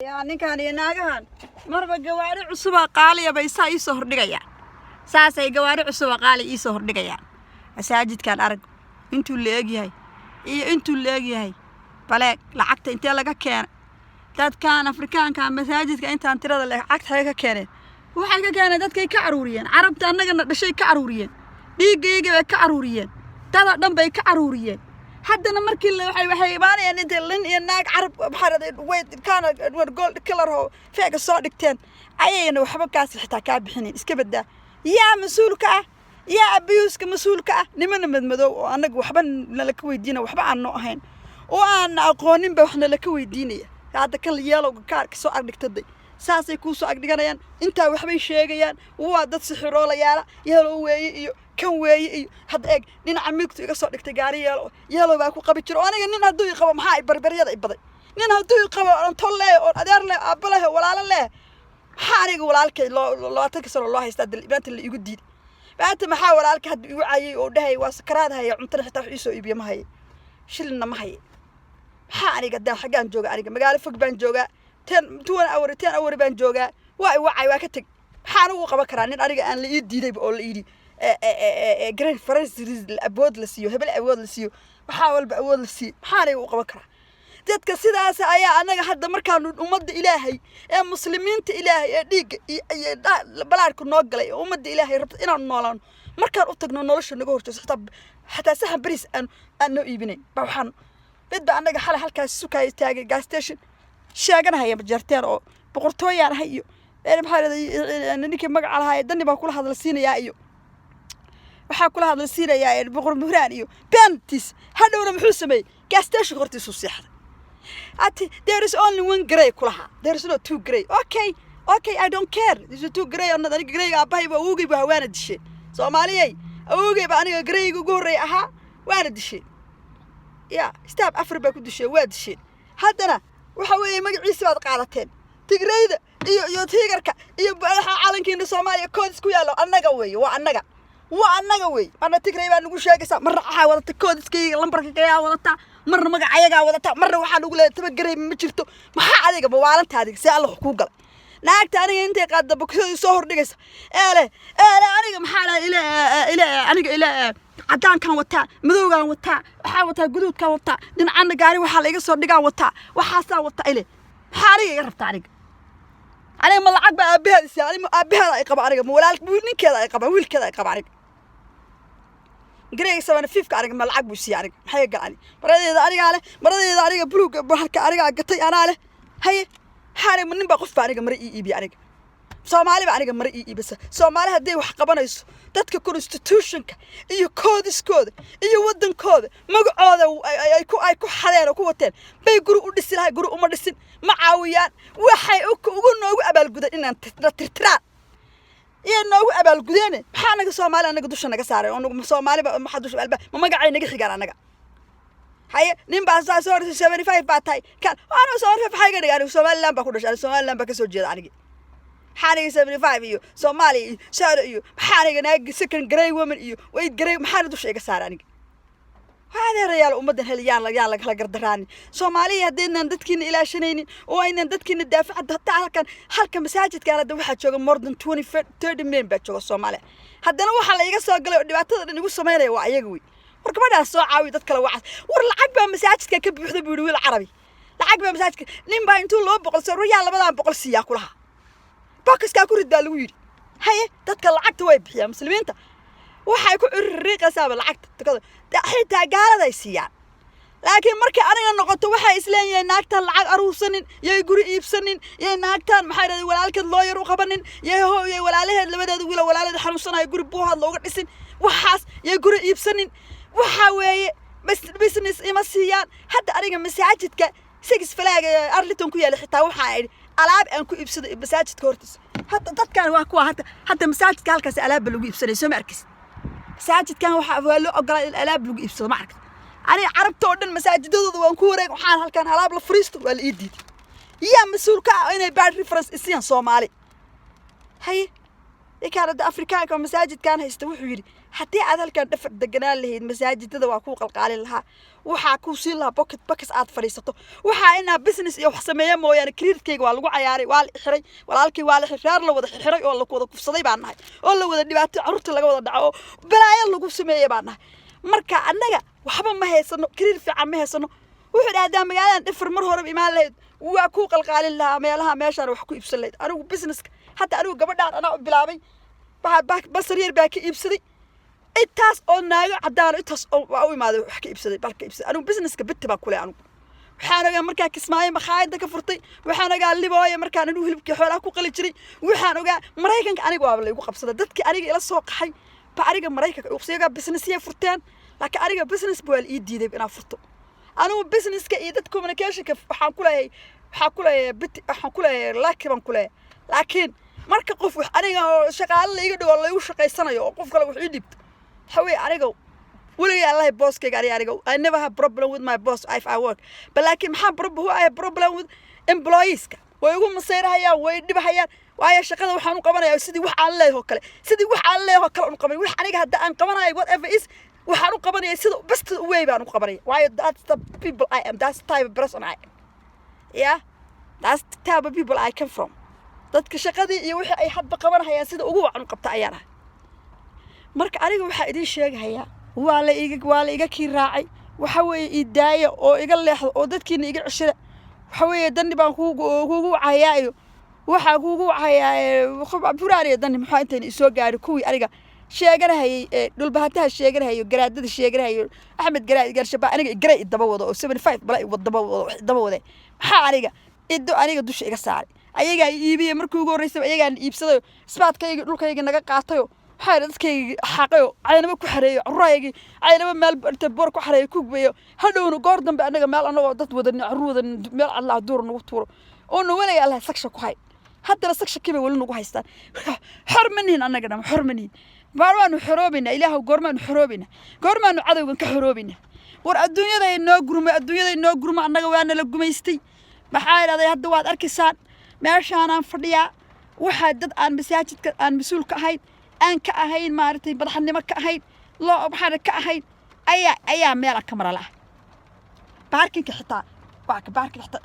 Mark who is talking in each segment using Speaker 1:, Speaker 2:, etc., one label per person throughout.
Speaker 1: Yaa ninkan iyo naagahan marba gawaari cusubaa qaaliya bay saa iisoo hordhigayaan. Saasay gawaari cusubaa qaaliya iisoo hordhigayaan. Masaajidkan arag intuu la egyahay iyo intuu la egyahay. Baleeg lacagta intee laga keenay? Dadkan Afrikaanka masaajidka intaan tirada le lacagta xagee ka keeneen? Waxay ka keeneen dadkay ka caruuriyeen. Carabta annagana dhashay ka caruuriyeen, dhiiggayga bay ka caruuriyeen, dadoo dhan bay ka caruuriyeen. Haddana markii la waxay imaanayaan intay lin iyo naag Carab maxaa raday white kana gold color oo feega soo dhigteen ayayna waxba kaas xitaa kaa bixinin. Iska badaa. Yaa mas-uulka ah? Yaa abuse-ka mas-uulka ah? Nimana madmadow oo annaga waxba nala ka weydiina, waxba aan noo ahayn oo aan aqooninba wax nala ka weydiinaya. Hadda kan yellowga kaarka soo agdhigtaday, saasay kuu soo agdhiganayaan. Intaa waxbay sheegayaan. Waa dad sixiroolayaala. Yellow weeye iyo kan weeye iyo hadda eeg dhinaca midigtu iga soo dhigtay gaari yellow. Yellow baa ku qabi jiro. Oo aniga nin hadduu i qabo, maxaa barbaryada i baday? Nin hadduu i qabo oon tol leh oon adeer leh, aabbo leh, walaalo leh, maxaa aniga walaalkay loo 20-ka sano loo haystaa maanta la igu diiday maanta? Maxaa walaalka hadda igu cayay oo dhahay waa sakaraad haya, cuntada xitaa wax iisoo iibiya ma haye, shilinna ma haye? Maxaa aniga daa xaggaan jooga? Aniga magaalo fog baan joogaa, 10, 20 hour, 10 hour baan joogaa. Waa i wacay, waa ka teg. Maxaa anigu u qaban karaa nin aniga aan la ii diidayba oo la yidhi grand faransis awood la siiyo, hebel awood la siiyo, waxaa walba awood la siiyo? Maxaa aniga u qaban karaa dadka sidaas ayaa? Anaga hadda markaanu ummadda Ilaahay ee Muslimiinta Ilaahay ee dhiigga iyo balaarka noo galay ee ummadda Ilaahay rabta inaanu noolaano, markaan u tagno nolosha naga horjooso, xataa saxan bariis aan noo iibinayn ba. Waxaan mid ba annaga xalay halkaas sukaya taagay gas station sheeganahaya majeerteen oo boqortooyaan ahay iyo maxaa lahday ninkii magaca lahaa ee dani baa kula hadla siinayaa iyo waxaa kula hadla siinayaa Boqor Muhraan iyo beentis. Hadhowna muxuu sameeyey? Gas station hortiisuu seexday. Ati there is only one grey kulahaa, there is no two grey. Okay, I don't care. There is two grey or not. Aniga greyga aabbahay ba, awowgay ba, waana disheen. Soomaaliyey, awowgay ba aniga greyga ugu horreey ahaa, waana disheen. Ya staab afar baa ku disheen, waa disheen. Haddana waxa weeye magaciisa baad qaadateen, Tigrayda iyo tiigarka iyo calankiina Soomaaliya codes ku yaallo. Annaga weeye, waa annaga, waa annaga wey. Marna Tigray baa nagu sheegaysaa, marna waxaa wadata codeskayga lambarka kayaa wadataa, marna magacayagaa wadataa, marna waxaa nagu leedahay taba garey ma jirto. Maxaa adiga mawaalanta? Adiga see Alla wax kuu galay? Naagta aniga intay qaadda bokisadii soo hordhigaysa eele eele aniga maxaa laha ile ile aniga ile caddaankan wataa, madowgaan wataa, waxaa wataa guduudkaan wataa, dhinacana gaari waxaa la iga soo dhigaan wataa, waxaasaa wataa ile. Maxaa aniga iga rabta? Aniga ma lacag baa aabaheed isiya? Aniga aabaheeda ay qaba? Aniga ma walaal ninkeeda ay qaba, wiilkeeda ay qaba? Aniga gareega 75-ka aniga ma lacag buu siiya? Aniga maxay gal? Ani maradeeda anigaa leh, maradeeda aniga buluuga halka anigaa gatay, anaa leh. Haye, maxaa aniga nin baa qof baa aniga mara ii iibiya? Aniga Soomaali ba aniga mara ii iibisa. Soomaali hadday wax qabanayso, dadka constitutionka iyo codeskooda iyo waddankooda magacooda ay ku xadeen oo ku wateen bay guri u dhisi lahay. Guri uma dhisin, ma caawiyaan. Waxay ugu noogu abaalgudeen inaan na tirtiraan iyo noogu abaalgudeene. Maxaa naga Soomaali anaga dusha naga saaray oo nagu Soomaaliba maxaa dusha alba ma magacay naga xigaan anaga? Haye, nin baa saa soo horsay, 75 baa tahay kan aniga 75 maxaa iga dhigay? Aniga Somaliland baa ku dhashay, aniga Somaliland baa kasoo jeeda. Anigi maxaa aniga 75 iyo Soomaaliya iyo saaro iyo maxaa aniga naag second grey woman iyo white grey maxaana dusha iga saaray aniga? Waa adeerayaal, ummaddan hel yaan yaan lagala gardaraanin. Soomaaliya haddaynan dadkiina ilaashanaynin oo aynan dadkiina daafacada hataa halkan masaajidkan hadda waxaa jooga more than 20, 30 million baa jooga Soomaaliya. Haddana waxaa la iga soo galay oo dhibaatada dhan igu samaynaya waa ayaga wey. War gabadhaas soo caawiyo, dad kale wacas. War lacag baa masaajidka ka buuxda buu yidhi wiil Carabi. Lacag baa masaajidka nin baa intuu 200 soo ruyaa labadan 100 siiyaa kulaha, bokiskaa ku rid baa lagu yidhi. Haye, dadka lacagta way bixiyaan. Muslimiinta waxay ku cuririiqaysaaba lacagta tukada, xitaa gaaladay siiyaan. Laakiin markay aniga noqoto, waxay isleeyihiin naagtan lacag aruursanin, yay guri iibsanin, yay naagtan maxay dhahday walaalkeed lawyer u qabanin, yay yay walaalaheed labadeeda wiil oo walaalaheed xanuunsanayo guri buuhaad looga dhisin, waxaas yay guri iibsanin. Waxa weeye business ima siiyaan. Hadda aniga masaajidka Six Flag ee Arlington ku yaala xitaa waxaan idhi alaab aan ku iibsado masaajidka hortiisa. Hadda dadkan waa kuwa hadda masaajidka halkaas alaabba lagu iibsanay, soo ma arkis? Masaajidkan waxa waa loo ogolaa in alaab lagu iibsado, ma aragta? Aniga Carabta oo dhan masaajidadooda waan ku wareeg. Waxaan halkan alaab la fariisto waa la ii diiday. Yaa mas-uul ka ah inay bad reference isiyaan Soomaali? Haye. Ninkaan hadda Afrikaanka oo masaajidkan haysta wuxuu yidhi, haddii aad halkan dhafar deganaan lahayd, masaajidada waa kuu qalqaalin lahaa, waxaa kuu siin lahaa pocket buckets aad fadhiisato, waxaa inaa business iyo wax sameeya mooyaane. Credit-kayga waa lagu cayaaray, waa la xiray, walaalkay waa la xiray, reer la wada xirxiray oo la wada kufsaday baan nahay, oo la wada dhibaato, carruurta laga wada dhaco, oo balaayo lagu sameeyey baan nahay. Marka annaga waxba ma haysano, credit fiican ma haysano. Wuxuu dhaha, haddaa magaaladan Dhifar mar horeba imaan lahayd, waa kuu qalqaalin lahaa meelaha, meeshaan wax ku iibsan lahayd. Anigu businesska hadda, anigu gabadhaan anaa u bilaabay. Waxaa basar yar baa ka iibsaday, intaas oo naago cadaan, intaas oo waa u imaaday, wax ka iibsaday, balka iibsaday. Anigu businesska bitti baan kule. Anigu waxaan ogaa markaa Kismaayo makhaayadda ka furtay, waxaan ogaa Libooya markaan anigu hilibkii xoolaha ku qali jiray, waxaan ogaa Maraykanka aniga waaba laygu qabsaday. Dadkii aniga ila soo qaxay ba aniga Maraykanka iyagaa businessya furteen, laakiin aniga business ba waa la ii diiday inaan furto. Anigu businesska iyo dad communicationka waxaan ku leeyahay bit, waxaan ku leeyahay lucky baan ku leeyahay. Laakiin marka qof wax aniga oo shaqaale la iga dhigo, laygu shaqaysanayo, oo qof kale wax ii dhibto, waxa weeye aniga weligay allahay bosskayga aniga I never have problem with my boss if I work, but laakiin maxaa problem, who I have problem with? Employeeska way igu masayrahayaan, way dhibahayaan, waayo shaqada waxaan u qabanayaa sidii wax aan leeyahay oo kale, sidii wax aan leeyahay oo kale u qabanay. Wax aniga hadda aan qabanayo, whatever is, waxaan u qabanaya sida best way baan u qabanaya, waayo that's the people I am, that's the type of person I am. Yeah, that's the type of people I come from. Dadka shaqadii iyo wixii ay hadba qabanahayaan sida ugu wacan u qabta ayaan ahay. Marka aniga waxaa idiin sheegahayaa, waa la iga kii raacay. Waxa weeye ii daaya oo iga leexdo oo dadkiina iga ceshada. Waxa weeye dani baan kugu wacayaa iyo waxaa kugu wacayaa buraan iyo dani. Maxaa intayna isoo gaadhi kuwii aniga sheeganahayay ee dhulbahantaha sheeganahayo, garaadada sheeganahayo, Axmed Garaad Garshabaa aniga garay idaba wado oo 75 bala daba wado, wax daba wade. Maxaa aniga ido aniga dusha iga saaray? Ayagaa i iibiyey markii ugu horreysaba, ayagaa iibsadayo, isbaadkayga dhulkayga naga qaatayo. Waxaa yidhi dadkayga xaaqayo, caynaba ku xareeyo, carruuraygii caynaba meel inta boor ku xareeyo ku gubayo. Hadhowna goor dambe annaga meel annagoo dad wadanin, carruur wadanin, meel Allah duur nagu tuuro oona weliga Allah sagsha ku hay. Haddana sagsha bay weli nagu haystaan. Xor ma nihin annaga dham, xor ma nihin. Goormaanu xoroobaynaa? Ilaahow, goormaanu xoroobaynaa? Goormaanu cadowgan ka xoroobaynaa? War adduunyada noo gurmo, adduunyada noo gurmo. Annaga waa nala gumaystay. Maxaa idhahday? Hadda waad arkaysaan meeshaanaan fadhiyaa. Waxaa dad aan masaajidka aan mas-uul ka ahayn, aan ka ahayn maaragtay madaxnimo ka ahayn, loo maxaana ka ahayn, ayaa meela ka mara la'a. Parking-ka xitaa waa ka parking xitaa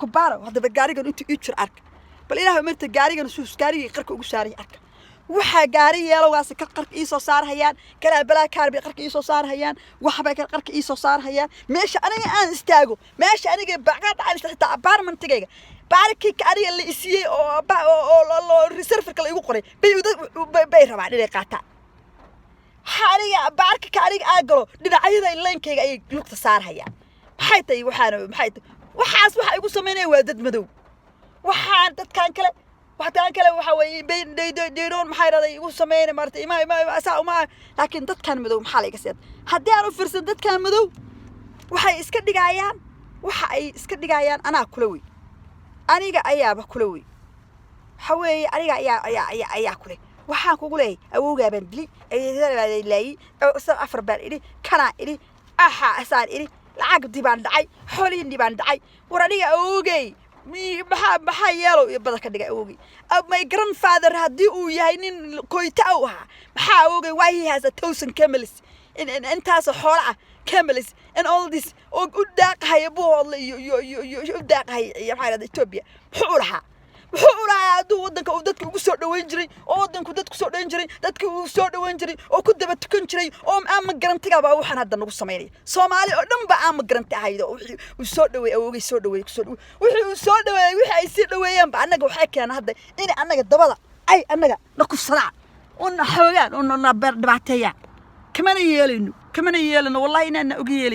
Speaker 1: kubaaro. Haddaba gaarigan intuu ii jiro arka bal. Ilaah marta gaarigan suus gaarigii qarka ugu saaray arka. Waxaa gaari yeelowgaasi ka qarka ii soo saarhayaan, kalaa balaa kaar bay qarka ii soo saarhayaan, waxbay ka qarka ii soo saarhayaan. Meesha aniga aan istaago, meesha aniga baqaad aan xitaa apartmentigayga parking-ka aniga la isiiyey oo reserve-ka la igu qoray bay rabaan inay qaataan. Waxa aniga parking-ka aniga aan galo, dhinacyada lane-kayga ayay lugta saarhayaan. Maxay tahay waxaana? Maxay tahay waxaas? Waxa igu samaynaya waa dad madow. Waxaan dadkan kale, waxtaan kale waxa weeye they don't, maxay dhahday, igu sameynay maarata ima saa uma. Laakiin dadkan madow maxaa la iga seed? Haddii aan u fiirsan dadkan madow, waxay iska dhigayaan, waxa ay iska dhigayaan anaa kula wey, aniga ayaaba kula wey. Waxa weeye aniga ayaa kule. Waxaan kugu leeyahay awowgaa baan dilay, ayeedada baan laayay, san afar baan idhi, kanaa idhi, axa asaan idhi, lacagdii baan dhacay, xoolihiinii baan dhacay. War aniga awowgey maxaa yeelow iyo bada ka dhigay awowgey? My grandfather haddii uu yahay nin koyta u ahaa, maxaa awowgey, why he has 1,000 camels, intaasoo xoolo ah, camels and all this, oo u daaqahaya Buuhoodle iyo u daaqahaya iyo maxaa dhahda Ethiopia? Muxuu u lahaa? Muxuu u lahaa hadduu waddanka uu dadka ugu soo dhaweyn jiray, oo waddanku dadku soo dhaweyn jiray, dadka uu soo dhaweyn jiray, oo ku daba tukan jiray, oo ama garantigaba waxaan hadda nagu samaynaya? Soomaali oo dhan ba ama garanti ahayd, oo wixii uu soo dhaweeyey awowgay soo dhaweeyey, kusoo dhaweey, wixii uu soo dhaweeyey, wixii ay sii dhaweeyeenba annaga waxay keeneen hadda inay annaga dabada ay annaga na kufsadaan oo na xoogaan oo na dhibaateeyaan. Kamana yeelayno, kamana yeelayno, wallahi inaana oga yeelayn.